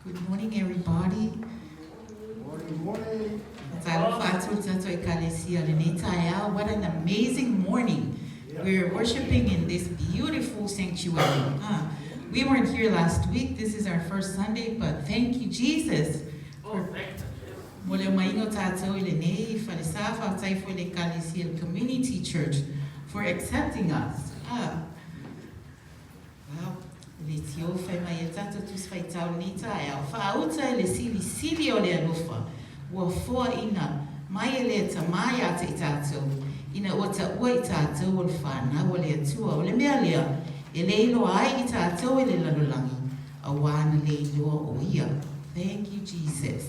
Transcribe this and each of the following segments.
Good morning, everybody. Morning, morning. Talofa atu i le tatou Ekalesia lenei taeao. What an amazing morning. We're worshiping in this beautiful sanctuary. We weren't here last week. This is our first Sunday, but thank you, Jesus, for mo le omaiga o tatou i lenei falesa. Faafetai foi i le Ekalesia, le Community Church, for accepting us. Wow, e le tio fai mai e tatou Tusi Faitau lenei taeao, Faauta e le silisili o le alofa, ua foaina mai e le Tama ia te i tatou, ina ua taua i tatou o le fanau a le Atua. O le mea lea e le iloa ai i tatou e le lalolagi, auā na le iloa o Ia. Thank you Jesus.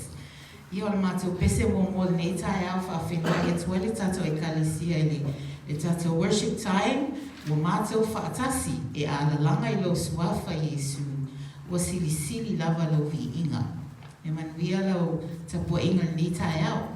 Ia, o le matou pese muamua o lenei taeao faafeiloai atu ai le tatou Ekalesia i le le tatou worship time ua matou faatasi e alalaga i lou Suafa Iesu ua silisili lava lou viiga. E manuia lau tapuaiga i lenei taeao.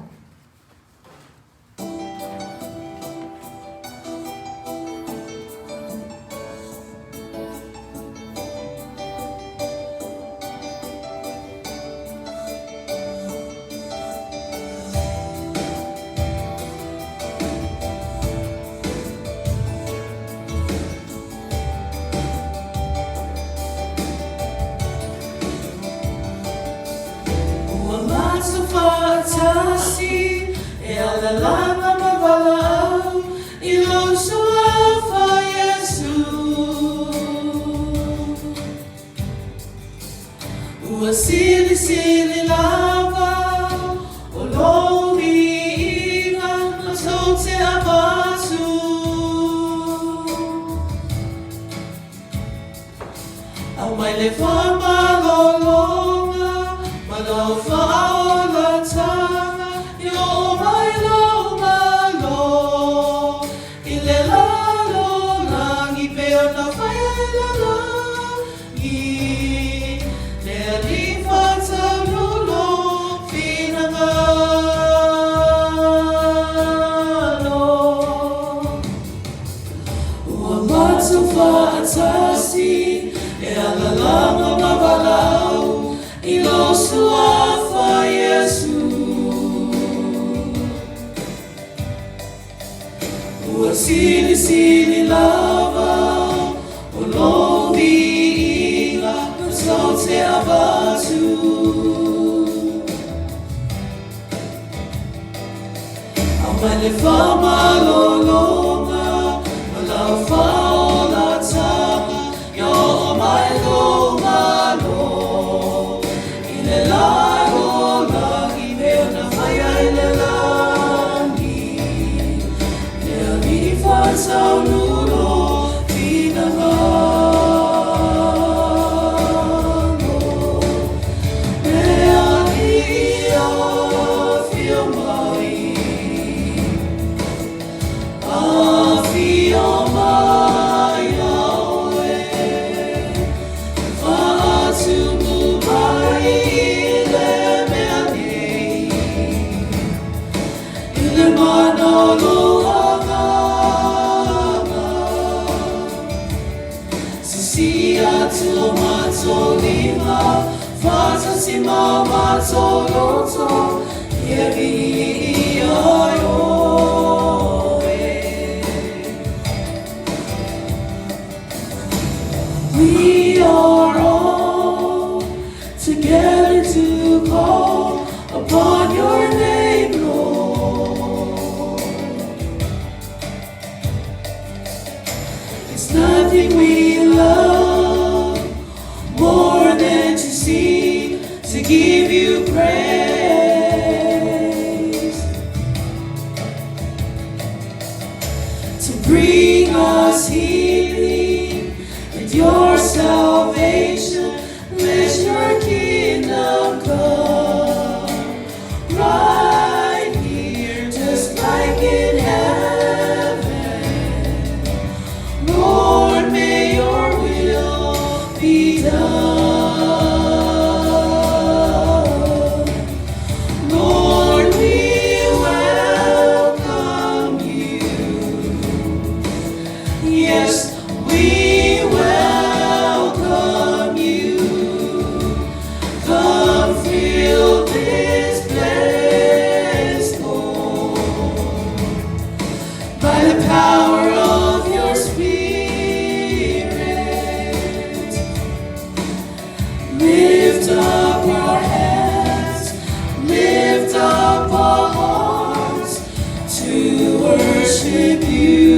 Ua matou faatasi e alalala ma valaau i lou Suafa Iesu. Ua silisili lava o lou viiga matou te avatu. Aumai le faamalologa ma lau faaolatanga i oo mai lou Malo i le lalolagi pei ona faia i le lagi. Le Alii faataulu lou finagalo. Ua matou faatasi e alalama ma valaau i lou Suafa Iesu. Ua silisili lava o lou viiga matou te avatu. Aumai le faamalologa ma lau faaolatanga ia oo mai lou Malo i le lalolagi pei ona faia i le lagi. Le Alii faataulu lou finagalo. Le Alii afio mai, afio mai ia oe, faatumu mai i le mea nei, i le mana o lou Agaga. Sisi atu o matou lima, faatasi ma o matou loto, ia viia ai oe. We are all together to call upon your name, Lord. It's nothing we love more than to sing, to give you praise, to bring us healing and your salvation. Let your kingdom come right here, just like in heaven. Lord, may your will be done. Lord, we welcome you. Yes, we welcome you. Come. up our hands, lift up our hearts to worship you.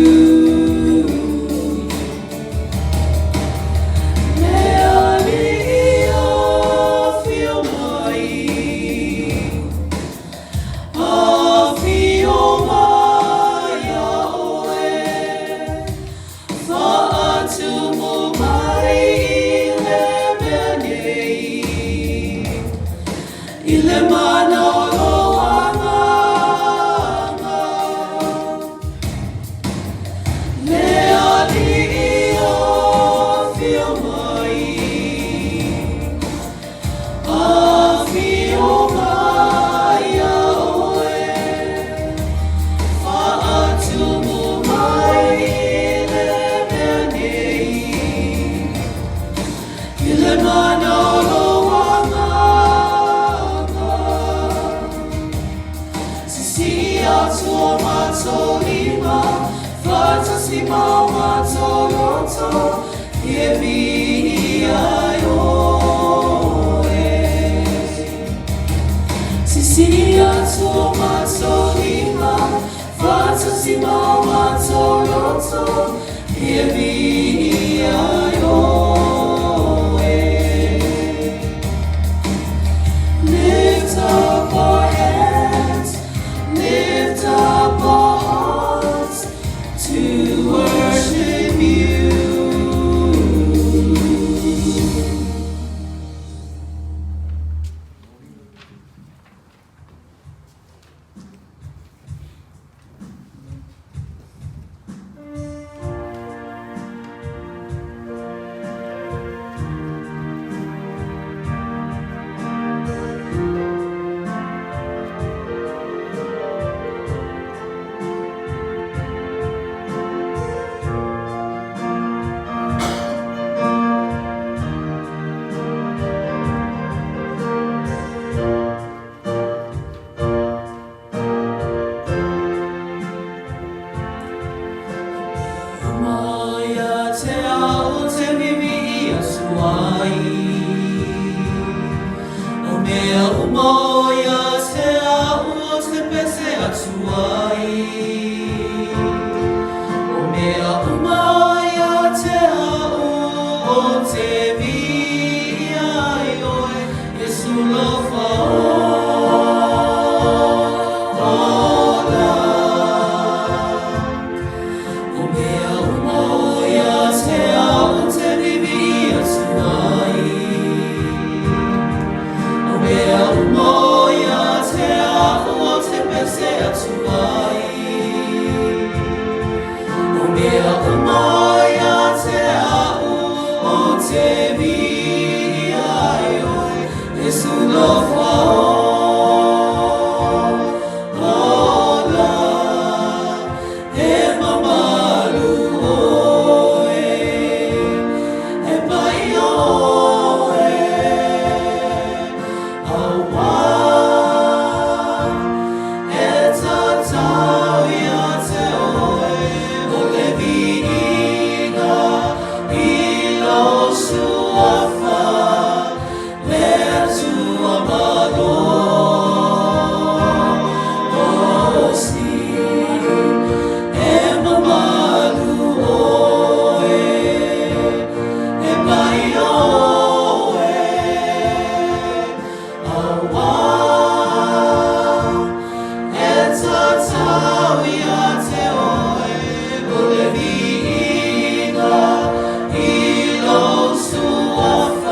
Lift up our hands, lift up our hearts to worship you. Maya te au te mimi ia suai. O mea o moia te au o te pese atuai. O mea o maia te au o te via i oe Yesu lofa ola. O mea o moia te au te vivi atu ai. O mea o moia te au o te pese atu ai. O mea o moia te au o te vivi ai oe Yesu lofa ola. E mamalu oe, e pai oe, aua e tatau ia te oe, o le viiga i lou suafa, le Atua malosi. E mamalu oe, e pai oe, aua e tatau ia te oe, o le viiga i lou suafa.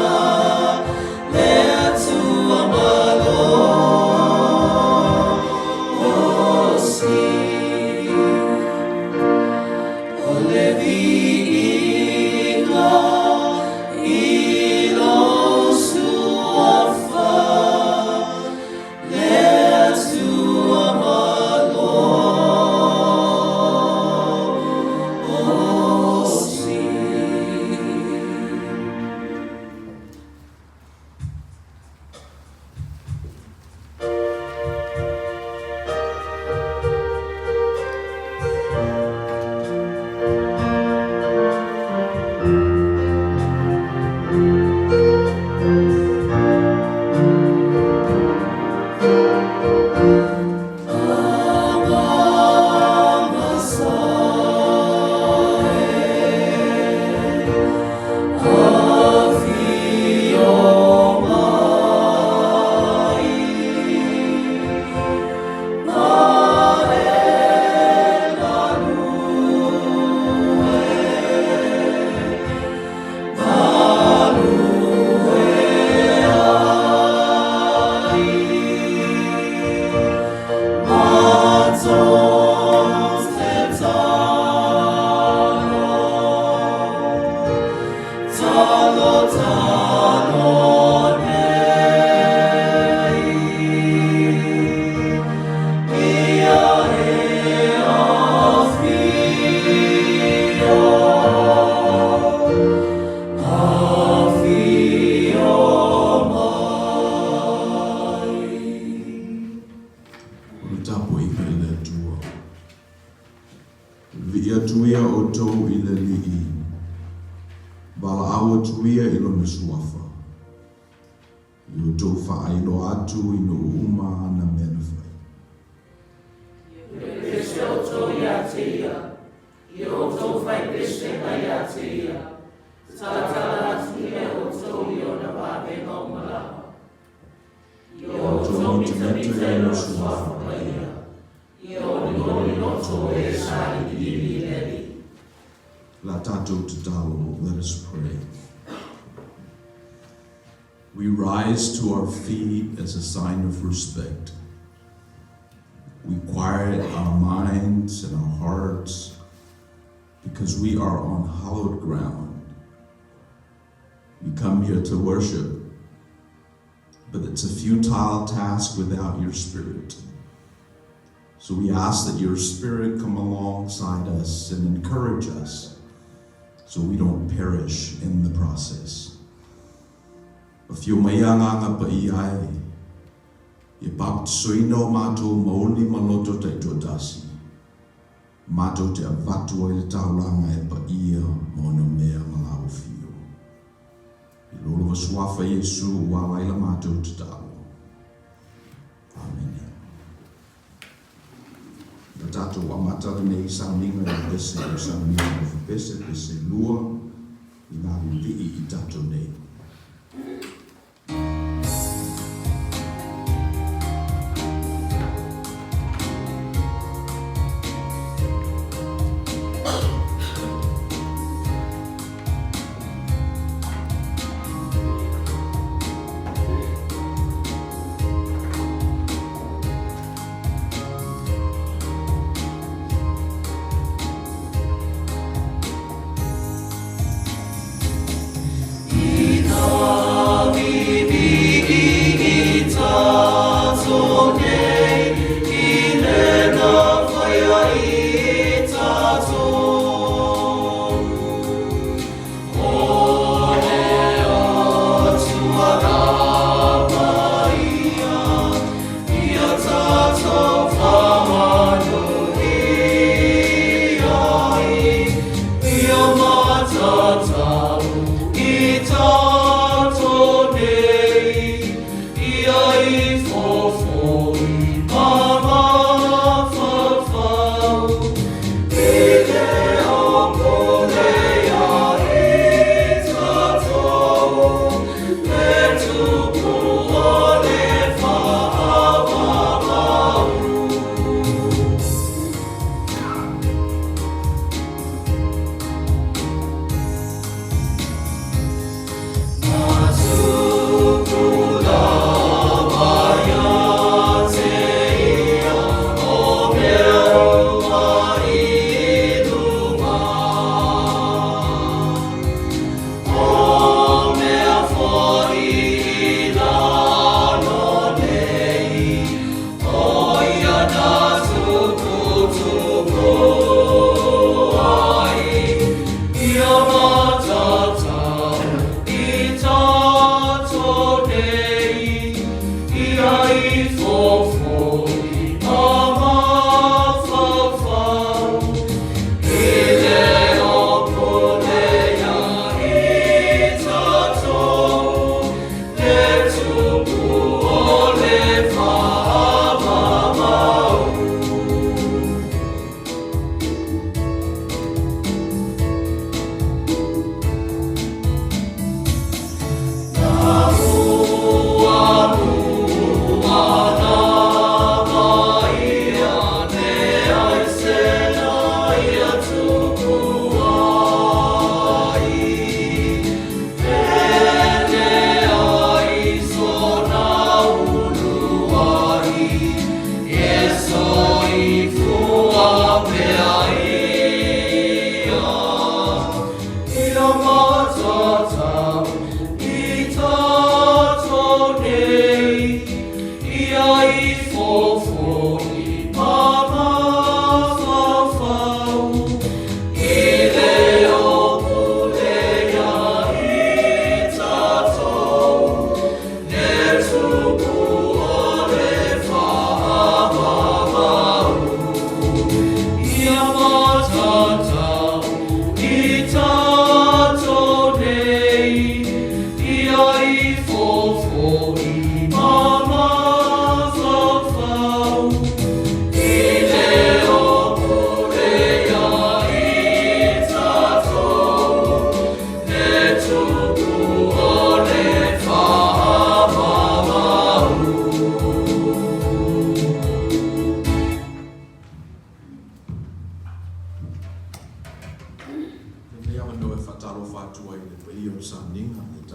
Talo talo nei Ia e afio Afio mai. O le tapuaiga i le Atua. Viia atu ia outou i le Alii, valaau atu ia i lona suafa. Ia outou faailoa atu i nuu uma ana mea na fai. Ia pese outou ia te ia, ia outou fai pesega ia te ia, talatala atu ia outou i ona vavega uma lava. Ia Ia outou outou mitamita mitamita i i lona lona suafa suafa paia, paia. ia olioli loto o e sailiili i le Alii. La tatou tatalo, let us pray. We rise to our feet as a sign of respect. We quiet our minds and our hearts because we are on hallowed ground. We come here to worship, but it's a futile task without your spirit. So we ask that your spirit come alongside us and encourage us so we don't perish in the process. Afio mai Agaga Paia e, ia papatisoina o matou maoni ma loto taitoatasi. Matou te avatu ai le taulaga e paia ma onomea ma lau afio. I lo lava suafa Iesu ua ala ai la matou tatalo. Amene. Na tatou amata lenei sauniga i le pese o le sauniga alofa pese, pese 2, i nā vivii i tatou nei.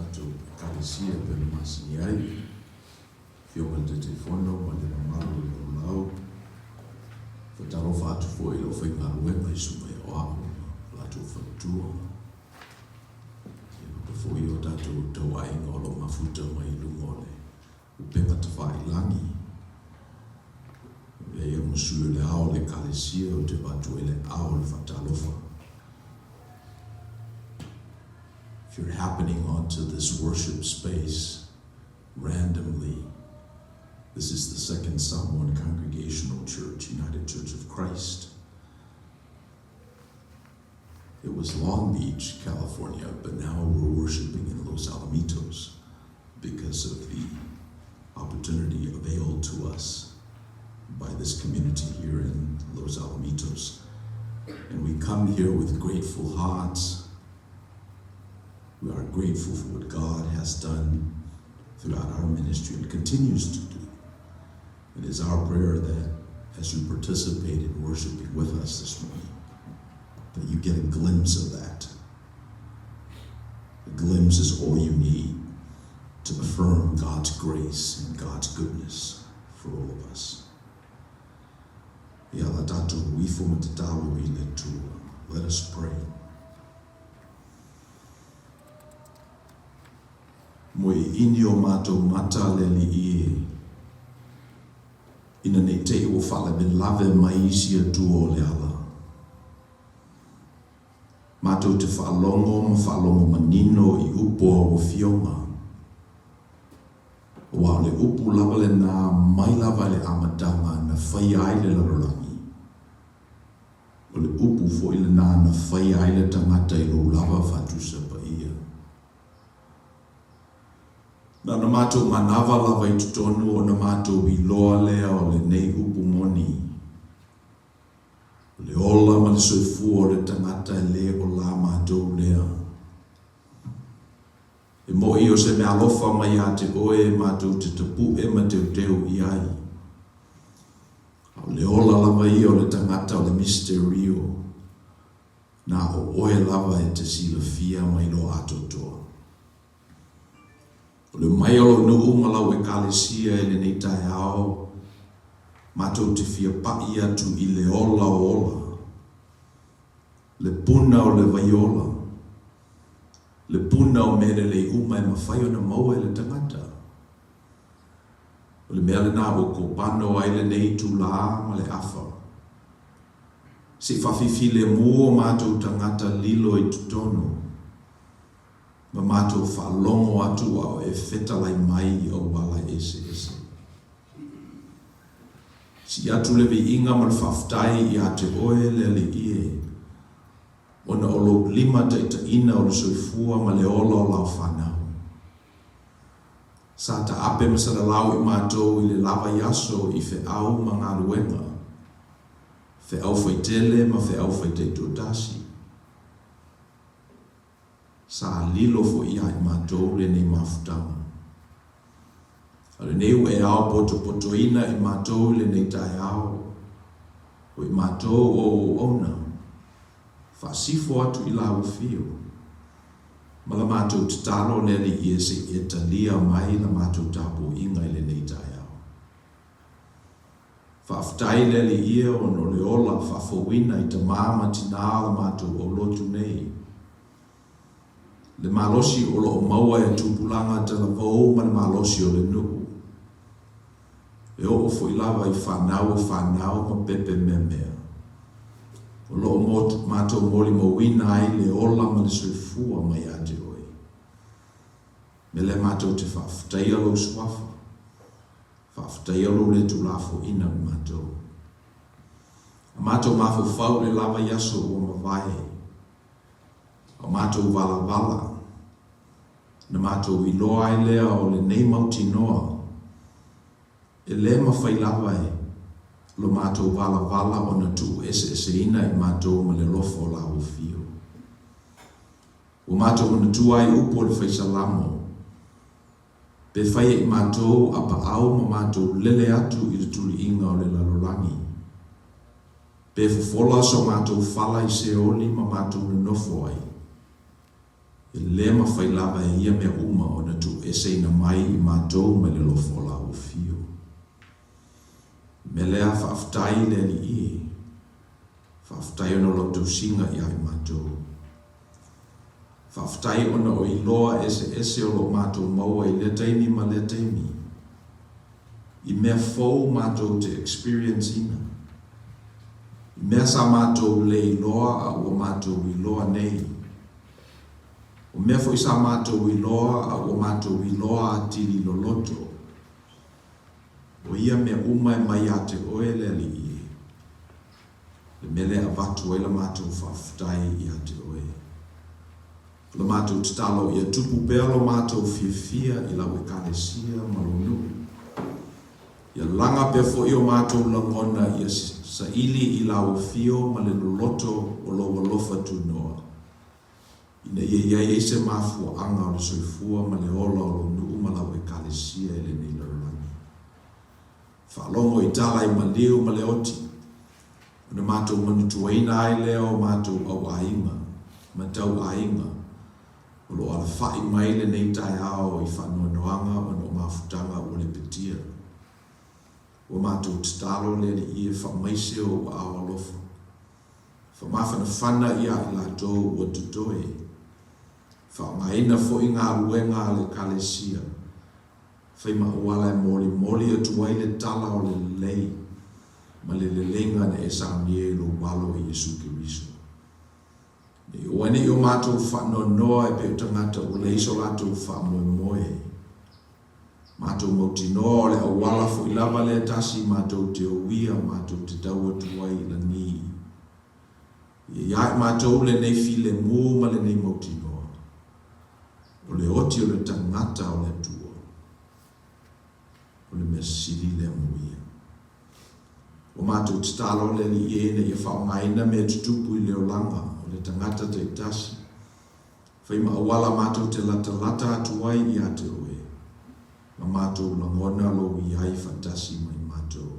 tatou Ekalesia e pei ona masani ai. Afioga i le Taitaifono ma le mamalu o le Laulau. Faatalofa atu foi i le aufaigaluega i Susuga i Aoao ma latou faletua. Ia faapea foi o tatou tauaiga o lo o mafuta mai i luga o le upega tafailagi. E avea ai ma sui o le ao o le Ekalesia ou te avatu ai le ao o le faatalofa. If you're happening onto this worship space randomly, this is the Second Samoan Congregational Church, United Church of Christ. It was Long Beach, California, but now we're worshiping in Los Alamitos because of the opportunity availed to us by this community here in Los Alamitos. And we come here with grateful hearts. We are grateful for what God has done throughout our ministry and continues to do. It is our prayer that as you participate in worshiping with us this morning, that you get a glimpse of that. A glimpse is all you need to affirm God's grace and God's goodness for all of us. Ia la tatou ifo ma tatalo i le Atua. Let us pray. Moe ini o matou mata le Alii e, ina nei te i ua faalavelave mai isi Atua o le ala. Matou te faalogo ma faalogo manino i upu o au afioga. Aua o le upu lava lenā mai lava i le amataga na faia ai le lalolagi. O le upu foi lenā na faia ai le tagata i lou lava faatusa paia. Na ona matou manava lava i totonu ona matou iloa lea o lenei upu moni. O le ola ma le soifua o le tagata e le o la matou lea. E moʻi o se meaalofa mai ia te oe matou te tapuʻe ma teuteu i ai. A o le ola lava ia o le tagata o le misterio, na o oe lava e te silafia ma iloa atoatoa. O le omai o lou nuu ma lau Ekalesia i lenei taeao, matou te fia paʻi atu i le ola o ola, le puna o le vai ola, le puna o mea lelei uma e mafai ona maua e le tagata. O le mea lenā ua kopano ai lenei itulā ma le afa. Se i faafifilemu o matou tagata lilo i totonu, ma matou faalogo atu a o e fetalai mai i auala eseese. Sii atu le viiga ma le faafetai ia te oe le Alii e, ona o lou lima taitaiina o le soifua ma le ola o lau fanau. Sa taape ma salalau i matou i le lava i aso i feau ma galuega, feau faitele ma feau faitaitoatasi. Sa lilo foi ia i matou lenei mafutaga. A o lenei ua e ao potopotoina i matou i lenei taeao, o i matou o auauna, faasifo atu i lau afio, ma la matou tatalo le Alii e se i e talia mai la matou tapuaiga i lenei taeao. Faafetai le Alii e ona o le ola faafouina i tamā ma tinā o la matou aulotu nei. Le malosi o lo o maua e tupulaga talavou ma le malosi o le nuu. E oo foi lava i fanau o fanau ma pepe meamea. O lo o matou molimauina ai le ola ma le soifua mai ia te oe. Me lea matou te faafetaia lou suafa. Faafetaia lou le tuulafoaiina o matou. A matou mafaufau le lava i aso ua mavae, a o matou valavala, na matou iloa ai lea o lenei mautinoa, e le mafai lava e lo matou valavala ona tuueseeseina i matou ma le alofa o lau afio. Ua matou manatua ai upu o le Fai Salamo, Pe faia i matou a paau ma matou lele atu i le tuliiga o le lalolagi. Pe fofola so matou fala i Seoli ma matou nonofo ai. E lē mafai lava e ia mea uma ona tuueseina mai i matou mai le alofa o Lau Afio. O le mea lea, faafetai le Alii e. Faafetai ona o Lau tausiga ia i matou. Faafetai ona o iloa eseese o lo o matou maua i lea taimi ma lea taimi. I mea fou matou te experience ina. I mea sa matou le iloa a ua matou iloa nei. O mea foi sa matou iloa a ua matou iloa atili loloto. O ia mea uma e mai ia te Oe le Alii e. Le mea lea e avatu ai la matou faafetai ia te Oe. O la matou tatalo ia tupu pea lo matou fiafia i lau Ekalesia ma lou nuu. Ia laga pea foi o matou lagona ia saili i lau afio ma le loloto o lou alofa tunoa, ina ia i ai ai se mafuaaga o le soifua ma le ola o lou nuu ma lau Ekalesia i lenei lalolagi. Faalogo i tala i maliu ma le oti, ona matou manatuaina ai lea o matou auaiga ma tauaiga o lo o alafa'i mai lenei taeao i faanoanoaga ona o mafutaga ua lepetia. Ua matou tatalo le Alii e faamaise ou aao alofa. Faamafanafana ia i latou ua totoe. Faaaogaina foi galuega a le Ekalesia. Fai ma auala e molimoli atu ai le tala o le lelei ma le leleiga na e saunia i lou alo e Iesu Keriso. Ne i ua nei o matou faanoanoa e pei o tagata ua leai so latou faamoemoe. Matou mautinoa o le auala foi lava lea tasi matou te uia matou te tau atu ai i lagi. Ia ia i matou lenei filemu ma lenei mautinoa. O le oti o le tagata o le Atua, o le mea sili lea mo ia. Ua matou tatalo le Alii e ina ia faaaogaina mea tutupu i le olaga o le tagata taitasi, fai ma auala matou te latalata atu ai ia te Oe, ma matou lagona lou i ai faatasi ma i matou.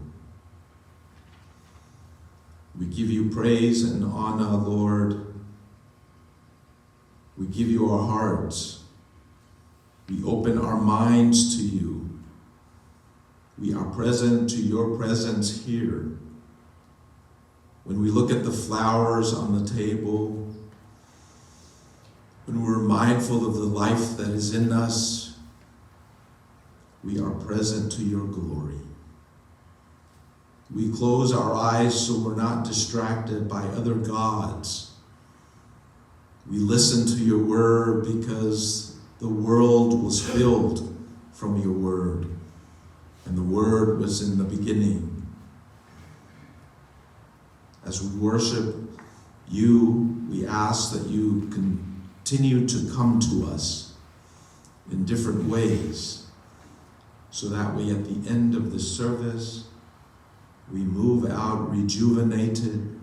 We give you praise and honor, Lord. We give you our hearts. We open our minds to you. We are present to your presence here. When we look at the flowers on the table, when we're mindful of the life that is in us, we are present to your glory. We close our eyes so we're not distracted by other gods. We listen to your word because the world was filled from your word, and the word was in the beginning. As we worship you, we ask that you continue to come to us in different ways, so that we, at the end of the service, we move out rejuvenated.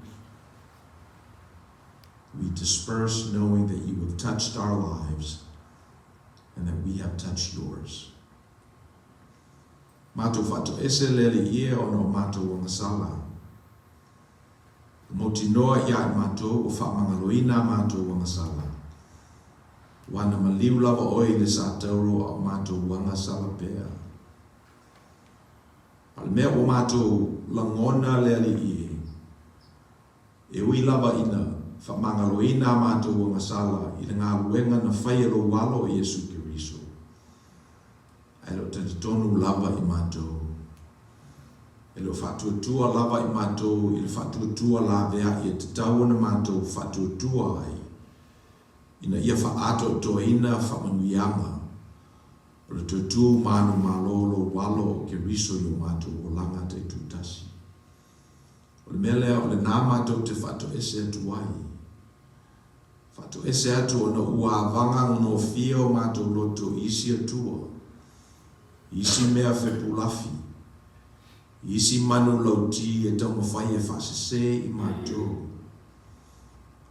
We disperse knowing that you have touched our lives and that we have touched yours. Matou faatoese le Alii e ona o matou agasala. Ua mautinoa ia i matou ua faamagaloina a matou agasala. Ua na maliu lava oe i le satauro a o matou agasala pea. A o le mea ua matou lagona le Alii e, e ui lava ina faamagaloina a matou agasala i le galuega na fai e lou Alo e Iesu Keriso, ae le o talitonu lava i matou. E le o faatuatua lava i matou i le faatuatua laveai e tatau ona matou faatuatua ai, ina ia faaatoatoaina faamanuiaga o le toe tu manumalo o lou Alo o Keriso i o matou olaga taitutasi. O le mea lea o lenā matou te faatoese atu ai. Faatoese atu ona ua avaga gofie o matou loto i isi atua, i isi mea fepulafi, i isi manu lauti e taumafai e faasese i matou.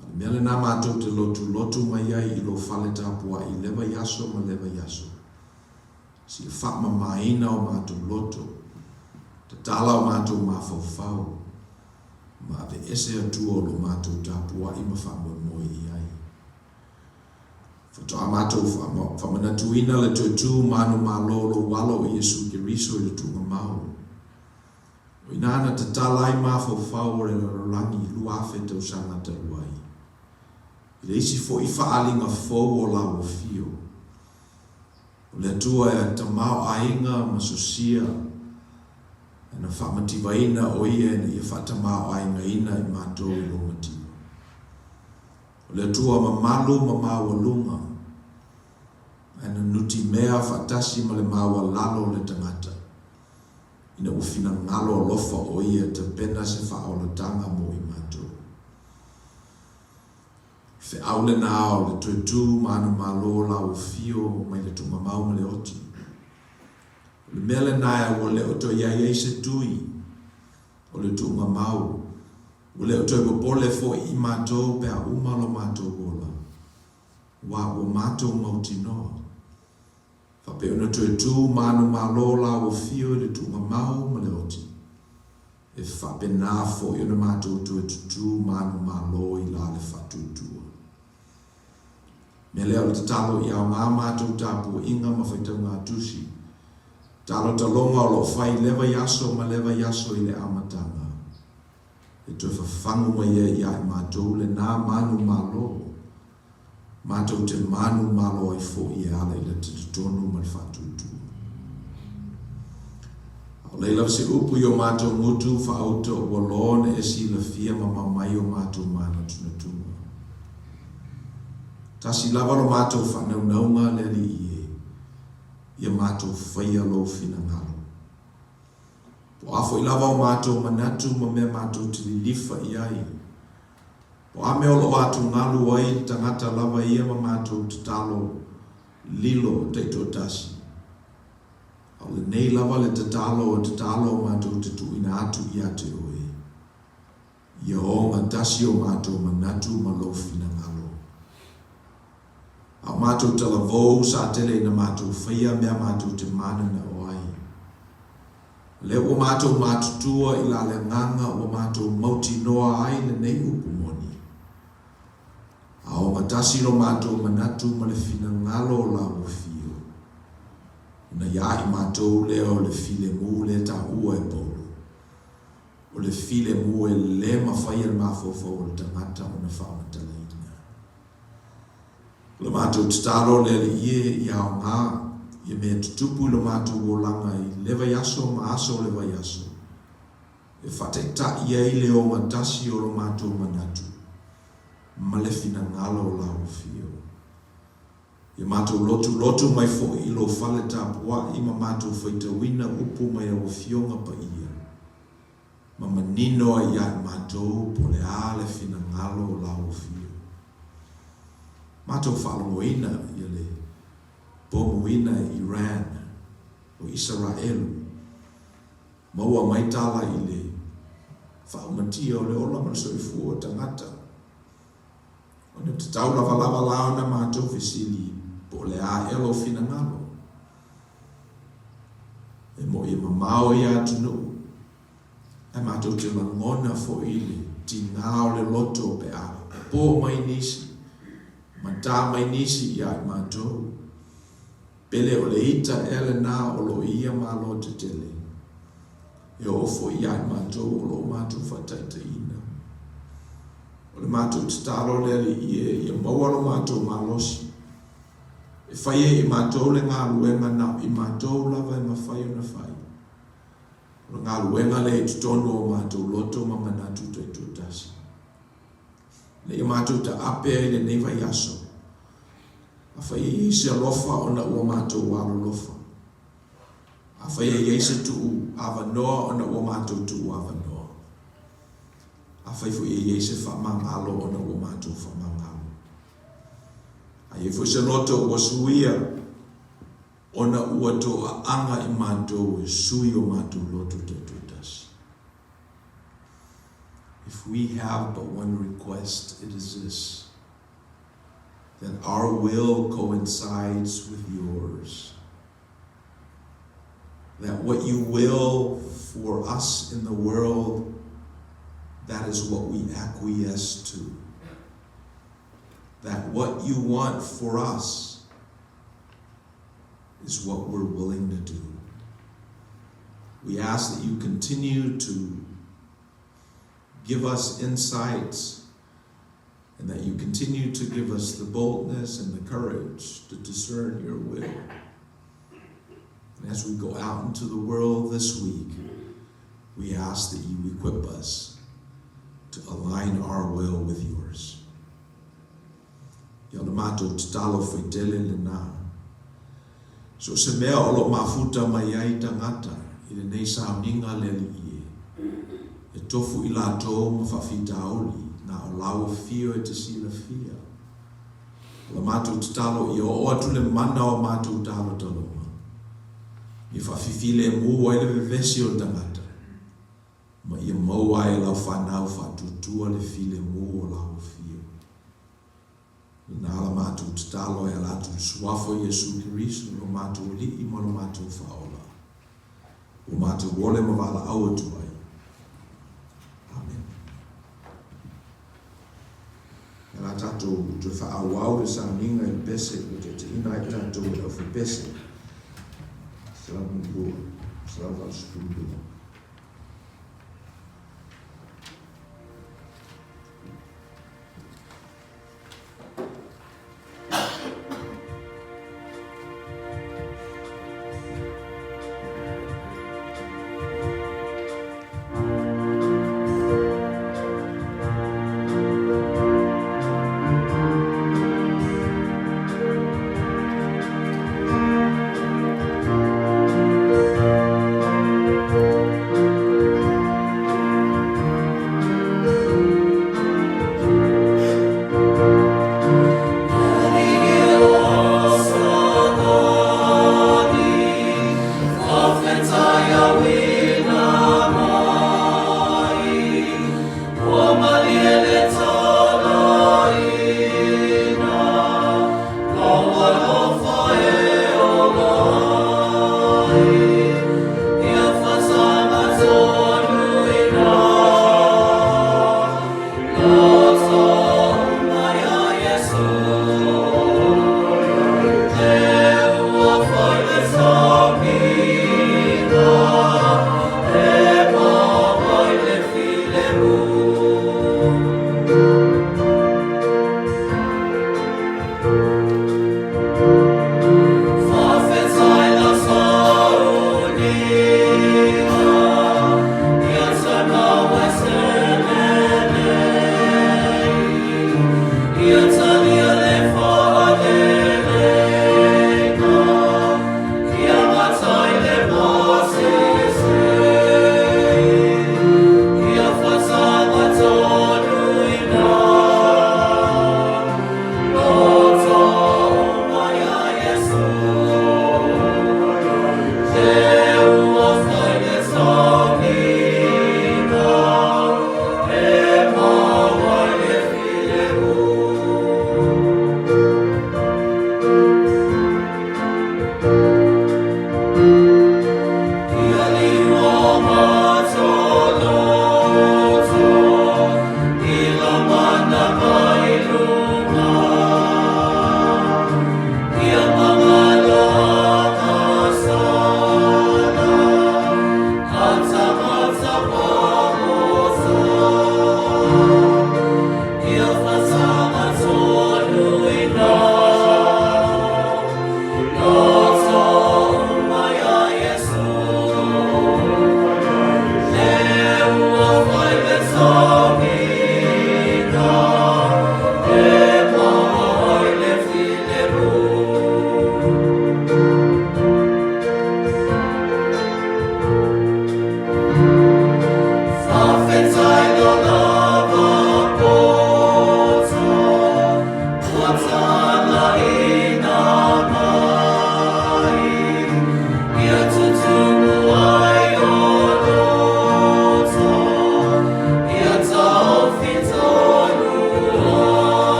A o le mea lenā matou te lotulotu mai ai i lou fale tapuai i lea vaiaso ma lea vaiaso, sia faamamaina o matou loto, tatala o matou mafaufau, ma aveese atua o lo matou tapuai ma faamoemoe i ai. Faatoa matou faamanatuina le toe tu manumalo o lou Alo o Iesu Keriso i le tuugamau. O i ina na tatala ai mafaufau o le lalolagi i 2000 tausaga talu ai, i le isi foi faaaliga fou o lau afio. O le Atua e tamaoaiga ma sosia, ae na faamativaina o Ia ina ia faatamaoaigaina i matou i lou mativa. O le Atua mamalu ma maualuga, ae na nutimea faatasi ma le maualalo o le tagata, ina ua finagalo alofa o Ia e tapena se faaolataga mo i matou. Feau lena o le toe tu manumalo o lau afio mai le tuugamau ma le oti. O le mea lena ua le o toe i ai ai se tui o le tuugamau, ua le o toe popole foi i matou pe a uma lo matou ola, aua ua matou mautinoa. Faapea ona toe tu manumalo lau afio i le tuugamau ma le oti. E faapena foi ona matou toe tutū manumalo i la le faatuatua. Mea lea o le tatalo i aoga matou tapuaiga ma faitauga tusi, talotaloga o lo o fai i lea vaiaso ma lea vaiaso i le amataga, e toe fafagu mai ai ia i matou lena manumalo, matou te manumalo ai foi e ala i le talitonu ma le faatuatua. A o leai lava se upu i o matou gutu faauta ua loa ona e silafia mamao mai o matou manatunatuga. Tasi lava lo matou faanaunauga le Alii e, ia matou faia lou finagalo. Po o a foi lava o matou manatu ma mea matou te lilifa i ai, Po o a mea o lo o atugalu ai le tagata lava ia ma matou tatalo lilo taitoatasi. A o lenei lava le tatalo o tatalo matou te tuuina atu ia te oe, ia ogatasi o matou manatu ma lou finagalo. A o matou talavou sa tele ina matou faia mea matou te mananao ai. O lea ua matou matutua i la le agaga ua matou mautinoa ai lenei upu moni. A ogatasi lo matou manatu ma le finagalo o lau afio, ona ia i matou lea o le filemu lea taua e Paulo, o le filemu e le mafai e le mafaufau o le tagata ona faamatalaina. O le matou tatalo le Alii e, ia aoga ia mea tutupu i lo matou olaga i le vaiaso ma aso o le vaiaso, e faataitai ai le ogatasi o lo matou manatu ma le finagalo o lau Afio. Ia matou lotulotu mai foi i lou fale tapuai ma matou faitauina upu mai au Afioga paia, ma manino ai ia i matou po o le a le finagalo o lau Afio. Matou faalogoina ia le pomuina e Iran o Isaraelu, maua mai tala i le faaumatia o le ola ma le soifua o tagata, ona tatau lavalava la ona matou fesili po o le a ea lou finagalo. E moʻi e mamao ia atunuu, ae matou te lagona foi le tiga o le loto pe a po mai nisi, ma ta mai nisi ia i matou. Pele o le ita ea lena o lo o i ia Malo tetele, e oo foi ia i matou o lo o matou faataitaiina. O le matou tatalo le Alii e, ia maua lo matou malosi, E fai ai e matou le galuega na o i matou lava e mafai ona fai. O le galuega lea i totonu o matou loto ma manatu taitoatasi. Ina ia matou taape ai lenei vaiaso, afai e i ai se alofa ona ua matou alolofa. Afai e i ai se tuu avanoa ona ua matou tuu avanoa. Afai foi e i ai se faamagalo ona ua matou faamagalo. A i ai foi se loto ua suia, ona ua toaaga i matou e sui o matou loto taitoatasi. If we have but one request, it is this, that our will coincides with yours. That what you will for us in the world, that is what we acquiesce to. that what you want for us is what we're willing to do. We ask that you continue to give us insights and that you continue to give us the boldness and the courage to discern your will. And as we go out into the world this week, we ask that you equip us to align our will with yours. Ia o le matou tatalo faitele lena. So o se mea o lo o mafuta mai ai tagata i lenei sauniga a le Alii e, e tofu i latou ma faafitauli na o lau afio e te silafia. O la matou tatalo ia oo atu le mana o matou talotaloga, ia faafifilemu ai le vevesi o le tagata, ma ia maua ai e lau fanau faatuatua le filemu o lau afio. Lena la matou tatalo e ala atu i le Suafa o Iesu Keriso, lo matou Alii ma lo matou Faaola, ua matou ole ma valaau atu ai. Amene. O le a tatou toe faaauau le sauniga i le pese ua taitaiina ai tatou e le aufaipese. 102, 182.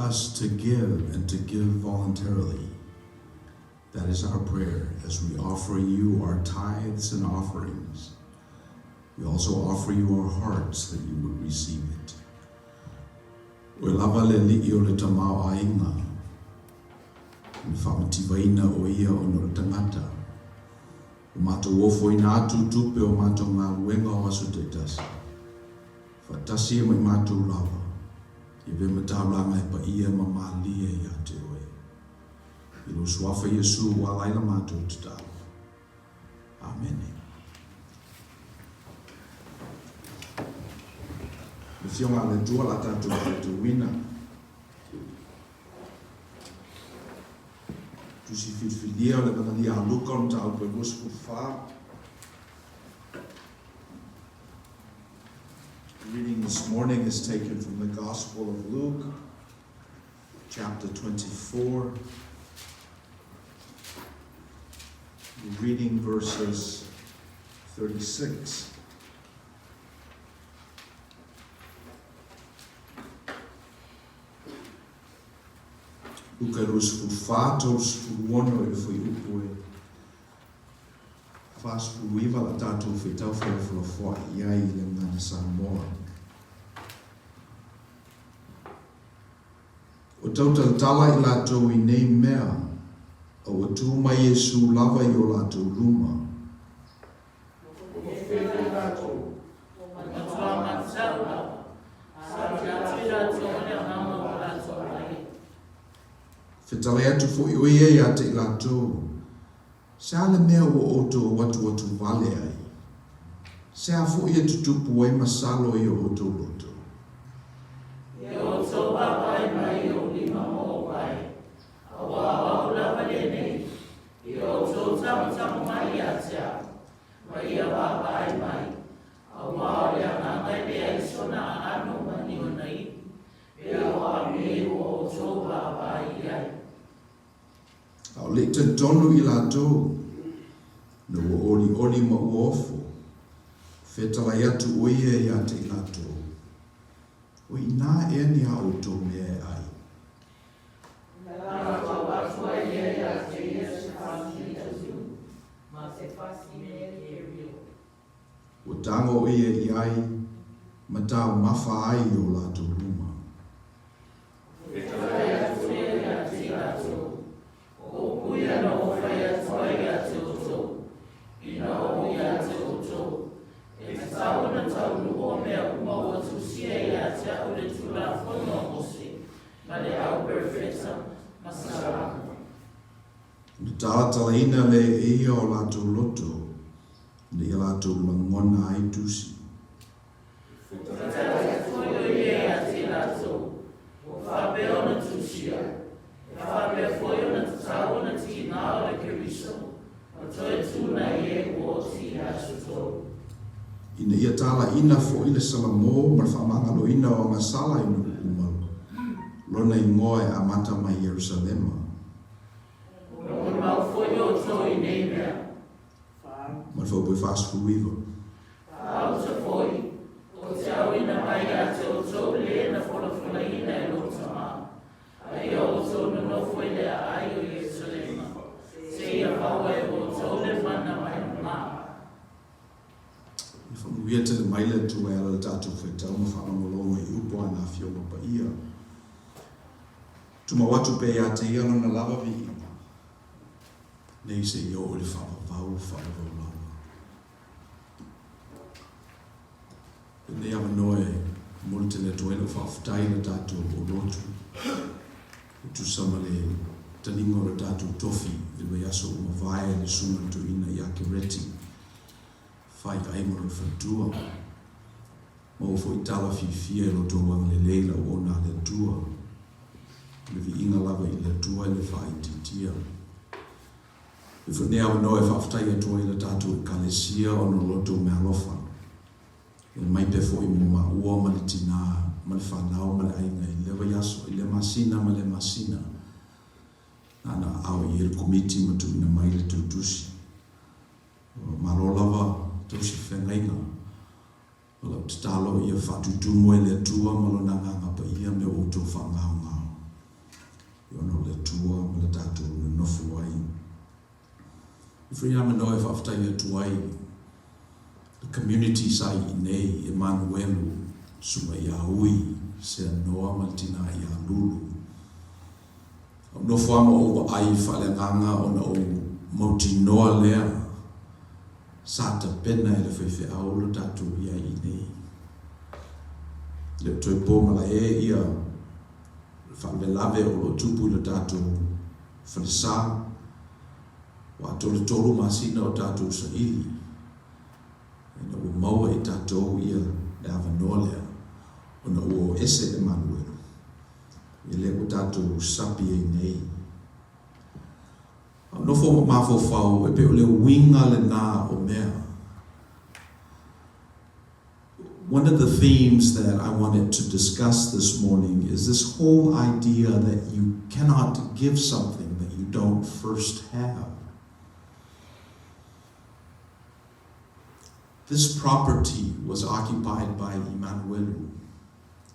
us to give and to give voluntarily. That is our prayer as we offer you our tithes and offerings. We also offer you our hearts that you would receive it. Oe lava le Alii o le tamaoaiga, o le faamativaina o ia ona o le tagata. Ua matou ofoina atu tupe o matou galuega o aso taitasi, faatasi ai ma i matou lava, i avea ma taulaga e paia ma malie ia te oe. I lou Suafa Iesu ua ala ai la matou tatalo. Amene. Le Afioga a le Atua la tatou faitauina. Tusi filifilia o le Evanalia a Luka o le mataupu e 24. The reading this morning is taken from the Gospel of Luke, chapter 24. We're reading verses 36. Luka 24, 36 i le fuaiupu e 49 la tatou faitau felafolafoai i ai i le gagana Samoa. O tautalatala i latou i nei mea, a ua tu mai Iesu lava i o latou luma. Ua fea i latou, ua matua matau lava, sa te atu i latou o le agaga o latou ai. Fetalai atu foi o ia ia te i latou, Se a le mea ua outou atuatu vale ai? Se a foi e tutupu ai masalo i o outou loto? Ia outou vaavaai mai i ou lima ma ou pae, auā o au lava lenei, ia outou tamotamo mai ia te au, ma ia vaavaai mai, auā o le agaga e leai sona aano ma ni ona ivi, pei o au nei ua outou vaavaai i ai. A o le i talitonu i latou, ina ua olioli ma ua ofo, fetalai atu o ia ia te i latou, O inā ea ni a outou mea e ai? Na latou atu ai lea ia te ia se fasine tausiu, ma se fasine kerio. Ua tago o ia i ai, ma taumafa ai i o latou luma. E talai atu ia ia te i latou, O upu ia na ou fai atu ai ia te outou, ina o ia te outou, e tatau ona taunuu o mea uma ua tusia ia te au le Tulafono a Mose, ma le au perofeta, ma Salamo. Ona talatalaina lea e ia o latou loto, ina ia latou lagona ai tusi. Fetalai foi o ia ia te latou, ua faapea ona tusia, e faapea foi ona tatau ona tiga o le Keriso, ma toe tu nai e ua oti i aso tolu. Ina ia talaina foi le Salamo ma le faamagaloina o agasala i nuu uma, lona igoa e amata mai Ierusalema. Ua molimau foi outou i nei mea. Ma le faupu e 49. Faauta foi, o te auina mai ia te outou le na folafolaina e lou tama, a ia outou nonofo i le aai o Ierusalema, seia maua e outou le mana mai luma. I whakamuia tele mai le Atua e ala le tatou faitau ma faalogologo i upu a na Afioga Paia. Tumau atu pea ia te ia lona lava viiga, nei seia oo i le faavavau faavavau lava. Lenei avanoa e momoli tele atu ai lau faafetai i le tatou olotu e tusa ma le taliga o le tatou tofi i le vaiaso ua mavae le Susuga i le Toeaina ia Kereti Fai ai ma lona faletua. Maua foi tala fiafia i lo outou agalelei i le auauna a le Atua. O le viiga lava i le Atua e le faaitiitia. E foi lenei avanoa e faafetai atu ai i le tatou Ekalesia ona o lo outou meaalofa. E mai pea foi mo maua ma le tinā ma le fanau ma le aiga i lea vaiaso, i lea masina ma lea masina. Nāna aao i ai le komiti ma tuuina mai le tautusi. Malo lava tausi feagaiga. O lau tatalo ia faatutumu e le Atua ma Lona Agaga Paia me o outou faagaogao. Atua ma le tatou nonofo ai. E fai avanoa e faafetai atu ai le community sa i inei, Emanuelu, Susuga ia Ui, Seanoa ma le tina ia Lulu. A'u nofo a ma ou vaai faaleagaga ona ou mautinoa lea sa tapena e le faifeau lo tatou i ai inei. E le o toe po malae ia le faalavelave o lo o tupu i lo tatou falesa, ua toletolu masina o tatou saili ina ua maua e tatou ia le avanoa lea ona ua o ese Emanuelu. E lea ua tatou sapi ai nei. A o nofo ma mafaufau e pei o le uiga lena o mea. One of the themes that I wanted to discuss this morning is this whole idea that you cannot give something that you don't first have. This property was occupied by Emanuelu,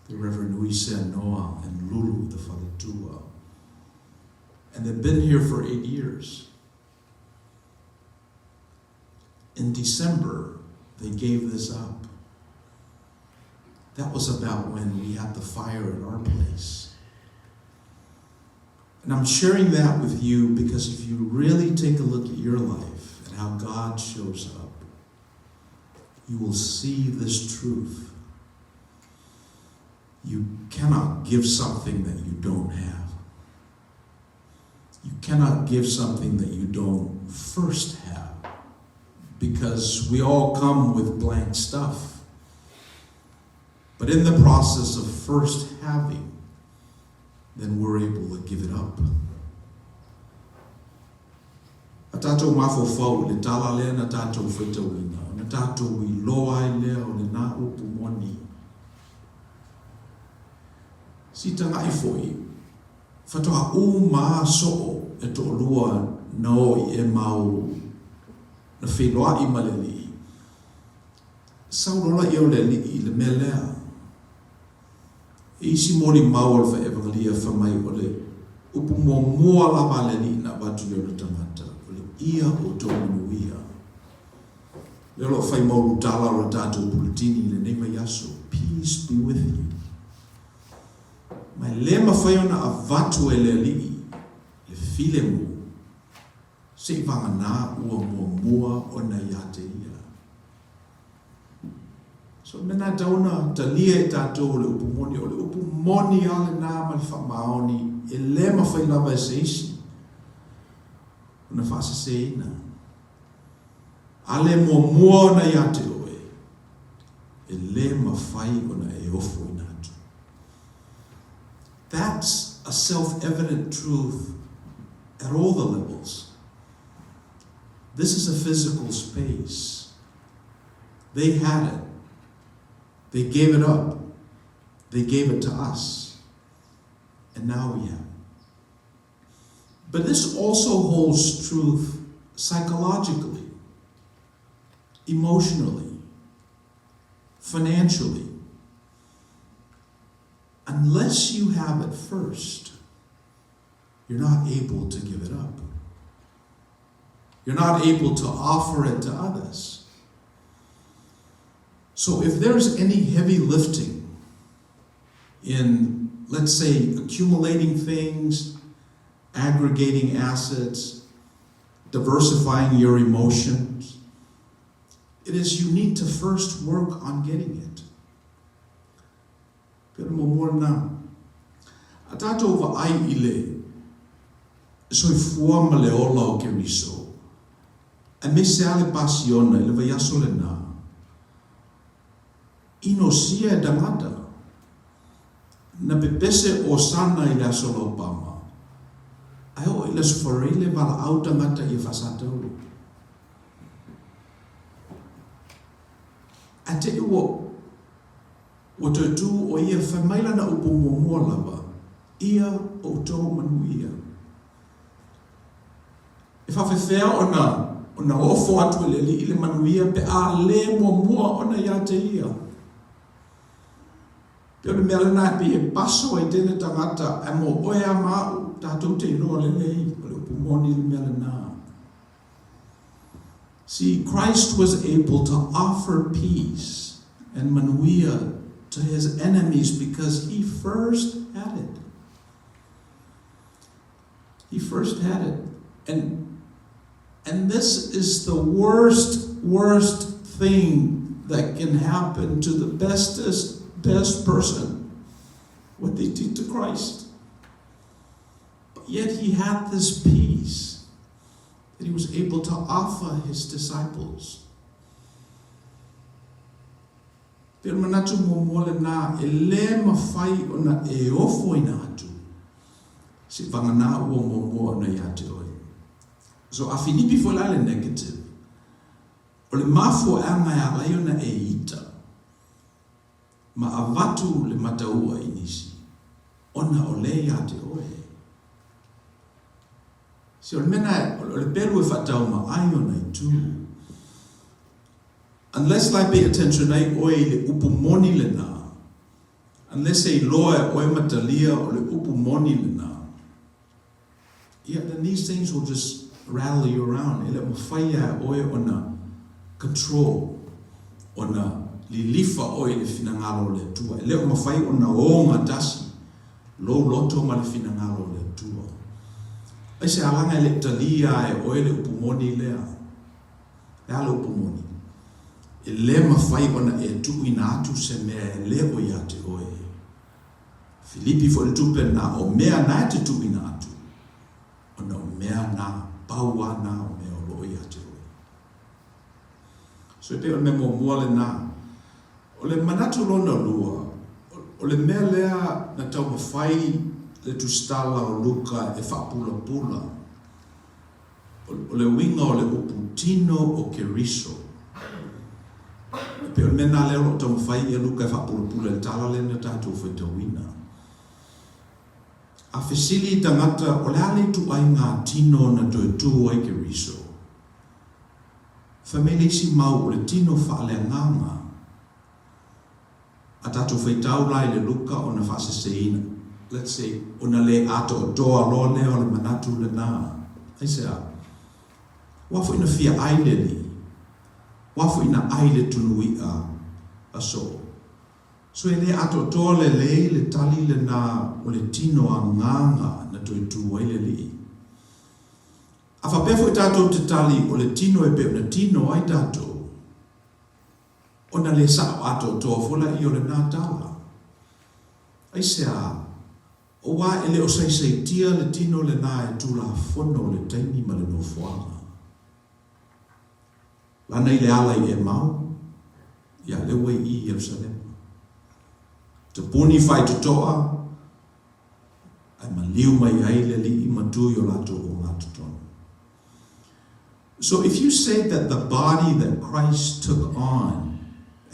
the Reverend Uise Noa, and Lulu, the Faletua. And they've been here for 8 years. In December, they gave this up. That was about when we had the fire at our place. And I'm sharing that with you because if you really take a look at your life and how God shows up, you will see this truth. You cannot give something that you don't have. You cannot give something that you don't first have, because we all come with blank stuff. But in the process of first having, then we're able to give it up. A tatou mafaufau i le tala lea na tatou faitauina, ona tatou iloa ai lea o lena upu moni. Si taga'i foi, faatoa uma soo e toalua na o i Emau na feiloa'i ma le Alii. Sau loa laia o le Alii i le mea lea. E isi molimau o le faevagelia fai mai o le upu muamua lava a le Alii na avatu i ona tagata, o le ia outou manuia. Lea o lo o fai mau lutala o le tatou puletini i lenei vaiaso, Peace be with you. Ma e le mafai ona avatu e le Alii le filemu se i vagana ua muamua ona ia te ia. So mea na tau ona talia e tatou o le upu moni, o le upu moni a lena ma le faamaoni e le mafai lava e se isi ona faaseseina. A le muamua ona ia te oe, e le mafai ona e ofoina atu. That's a self-evident truth at all the levels. This is a physical space. They had it. They gave it up. They gave it to us. And now we have it. But this also holds truth psychologically, emotionally, financially. Unless you have it first, you're not able to give it up. You're not able to offer it to others. So if there's any heavy lifting in, let's say, accumulating things, aggregating assets, diversifying your emotions, it is you need to first work on getting it. Pei o le muamua lena. A tatou vaai i le soifua ma le ola o Keriso, aemaise lava le Pasiona i le vaiaso lena, inosia e tagata na pepese Osana i le Aso Laupama, ae oo i le Aso Faraile valaau tagata ia faasatauro. Ae te i ua Ua toe tū ʻo ia, fai mai lana upu muamua lava, Ia outou manuia. E faafefea ona ona ofo atu e le Alii le manuia pe a lē muamua ona iā te ia? Pei o le mea lena e pei e paso ai tele tagata, ae mo oe a ma aʻu. Tatou te iloa lelei, o le upu moni le mea lenā. See, Christ was able to offer peace and manuia to his enemies because he first had it. He first had it. And and this is the worst, worst thing that can happen to the bestest, best person, what they did to Christ. But yet he had this peace that he was able to offer his disciples. Pei o le manatu muamua lenā, e lē mafai ona e ofoina atu, seiavagana ua muamua ona ia te oe. So a Filipi foi la le negative, o le mafuaʻaga e ala ai ona e ita, ma avatu le mataua i nisi, ona o lea ia te oe. Se o le mea lena, o le pelu e faatauma ai ona itu. Unless la e pay attention ai oe i le upu moni lenā, unless e iloa e oe ma talia o le upu moni lenā, ia, then these things will just rattle you around. E le o mafai lava e oe ona control, ona lilifa oe i le finagalo o le Atua. E le o mafai ona ogatasi lou loto ma le finagalo o le Atua. Aisea leaga e le i talia lava e oe le upu moni lea? Le a le upu moni? E le mafai ona e tuuina atu se mea e le o ia te oe. Filipi foi le tupe na o mea na e te tuuina atu, ona o mea na, pau lava na o mea o lo o ia te oe. So e pei o le mea muamua lenā. O le manatu lona lua, o le mea lea na taumafai le tusitala o Luka e faapulapula, o le uiga o le upu tino o Keriso. E pei o le mea lena lea o lo o taumafai ia Luka e faapulapula i le tala lea na tatou faitauina. A fesili i tagata o le a le ituaiga tino na toe tu ai Keriso, fai mai le isi mau o le tino faaleagaga. A tatou faitau la i le Luka ona faaseseina, let's say, ona le atoatoa loa lea o le manatu lenā. Aisea? Ua foi na fia ai le Alii? Ua foi na ai le tunu i'a aso? So e le atoatoa lelei le tali lenā o le tino agaga na toe tu ai le Alii. A faapea foi tatou te tali o le tino e pei ona tino ai tatou, ona le sa'o atoatoa foi laia o lenā tala. Aisea? Auā e le o saisaitia le tino lenā e Tulafono o le taimi ma le nofoaga. Lana i le ala i Emau, ia lea ua i i Ierusalema. Tapuni faitotoa, ae maliu mai ai le Alii ma tu i o latou ogatotonu. So if you say that the body that Christ took on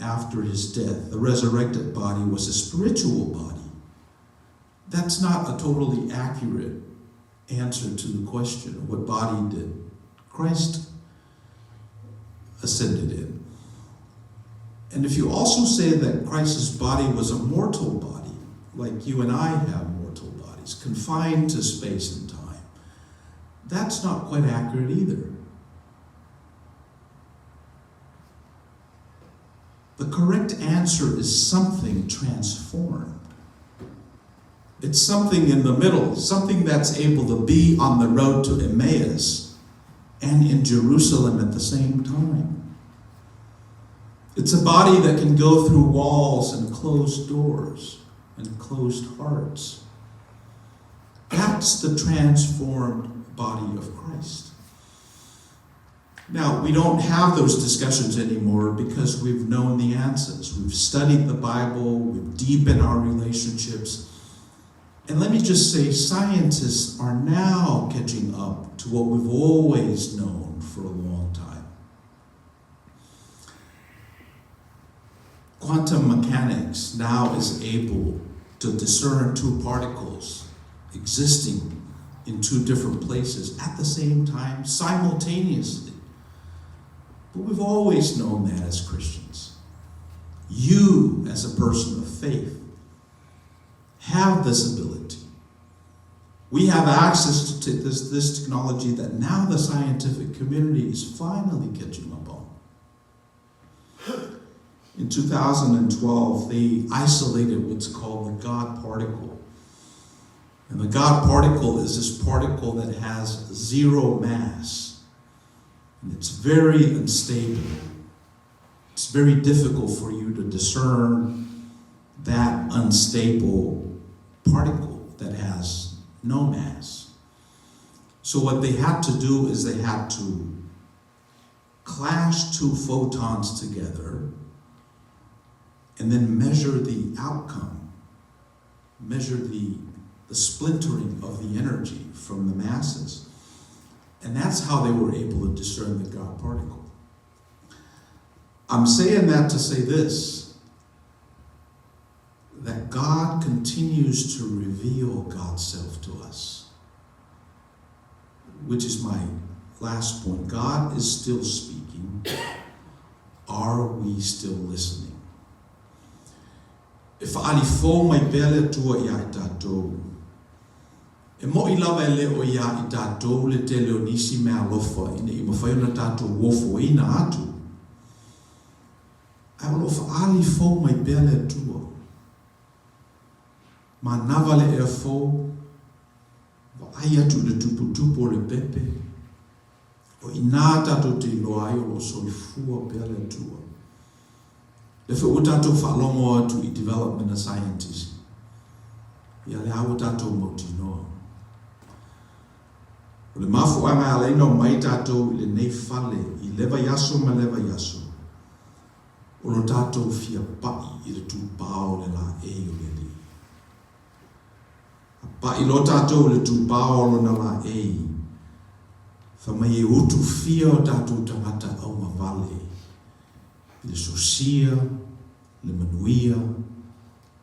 after his death, the resurrected body, was a spiritual body, that's not a totally accurate answer to the question of what body did Christ ascended in. And if you also say that Christ's body was a mortal body, like you and I have mortal bodies, confined to space and time, that's not quite accurate either. The correct answer is something transformed. It's something in the middle, something that's able to be on the road to Emmaus and in Jerusalem at the same time. It's a body that can go through walls and closed doors and closed hearts. That's the transformed body of Christ. Now, we don't have those discussions anymore because we've known the answers. We've studied the Bible, we've deepened our relationships. And let me just say, scientists are now catching up to what we've always known for a long time. Quantum mechanics now is able to discern two particles existing in two different places at the same time, simultaneously. But we've always known that as Christians. You, as a person of faith, have this ability. We have access to this technology that now the scientific community is finally catching up on. In 2012, they isolated what's called the God particle. And the God particle is this particle that has zero mass. And it's very unstable. It's very difficult for you to discern that unstable particle that has no mass. So what they had to do is they had to clash two photons together and then measure the outcome, measure the splintering of the energy from the masses. And that's how they were able to discern the God particle. I'm saying that to say this, that God continues to reveal God's self to us, which is my last point. God is still speaking. Are we still listening? E faalifou mai pea le Atua iā i tatou. E moʻi lava e le o iā i tatou le tele o nisi meaalofa ina ia mafai ona tatou ofoina atu. Ae o lo o faaali fou mai pea le Atua. Manava le ea fou, vaai atu i le tuputupu o le pepe, o i inā tatou te iloa ai o lo o soifua pea le Atua. Lea foi ua tatou faalogo atu i development a scientist, ia lea ua tatou mautinoa. O le mafuaaga e ala ai ona omai tatou i lenei fale i le vaiaso ma le vaiaso, o lo tatou fia paʻi i le tupao o le laei o le Alii. A paʻi loa tatou i le tupao o lona laei, fai mai e utufia o tatou tagata augavale i le sosia, le manuia,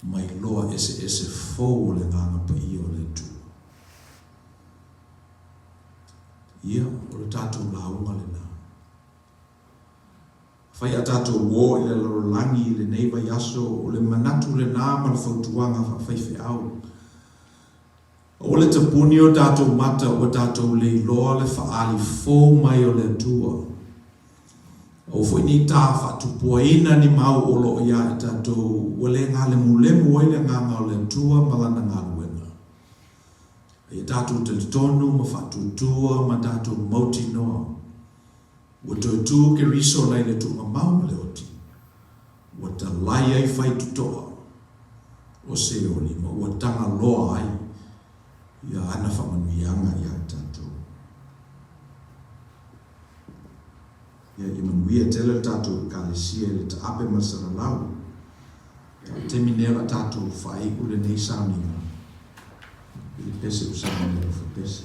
ma iloa eseese fou o le Agaga Paia o le Atua. Ia, o le tatou lauga lena. Fai a tatou uō i le lalolagi i lenei vaiaso, o le manatu lena ma le fautuaga faafaifeau. Aua le tapuni o tatou mata ua tatou le iloa le faaali fou mai o le Atua. Aua foi ne i ta faatupuaina ni mau o lo o iā i tatou ua le galemulemu ai le agaga o le Atua ma Lana galuega. A ia tatou talitonu ma faatuatua ma tatou mautinoa ua toe tu Keriso nai le tuugamau ma le oti, ua talai ai faitotoa o Seoli ma ua tagaloa ai ia ana faamanuiaga iā i tatou. Ia, ia manuia tele le tatou Ekalesia i le taape ma le salalau. A o le taimi nei o le a tatou faaiu lenei sauniga i le pese ua saunia e Lofopese.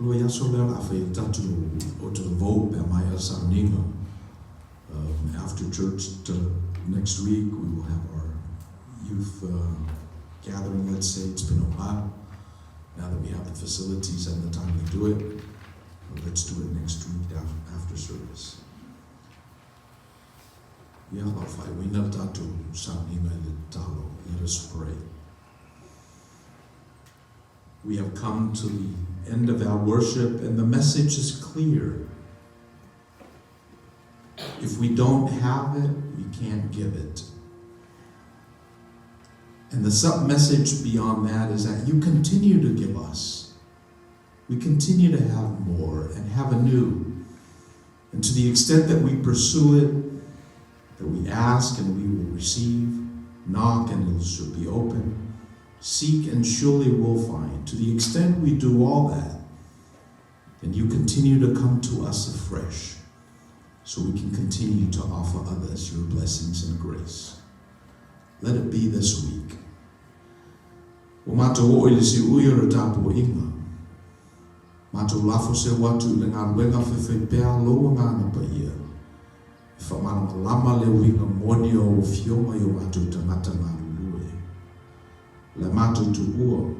Lo ia so lea la fai tatou o to the vote pe mai a sauniga. After church next week, we will have our youth gathering, let's say. It's been a while. Now that we have the facilities and the time to do it, well, let's do it next week after service. Ia la fai wina tatou sauniga i le talo. Let us pray. We have come to the end of our worship, and the message is clear. If we don't have it, we can't give it. And the sub message beyond that is that you continue to give us. We continue to have more and have anew. And to the extent that we pursue it, that we ask and we will receive, knock and it shall be open, seek and surely will find. To the extent we do all that, then you continue to come to us afresh so we can continue to offer others your blessings and grace. Let it be this week. Ua matou oo i le siui o le tapuaiga. Matou lafo seu atu i le galuega faifaipea a lou Agaga Paia, e faamalamalama le uiga moni o au Afioga i o matou tagata galulue. O le a matou tuua,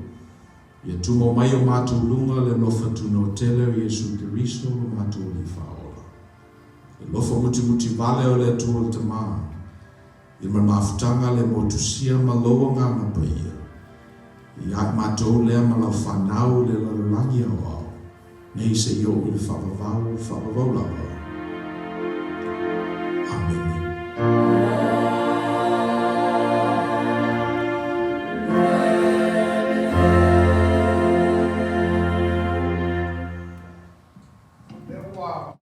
ia tumau mai i o matou luga le alofa tunoa tele o Iesu Keriso lo matou Alii Faaola. Le alofa mutimuti vale o le Atua le Tama, i ma le mafutaga le motusia ma lou Agaga Paia, ia i matou lea ma lau fanau i le lalolagi aoao, nei seia oo i le faavavau o le faavavau lava. Amene. Lea ua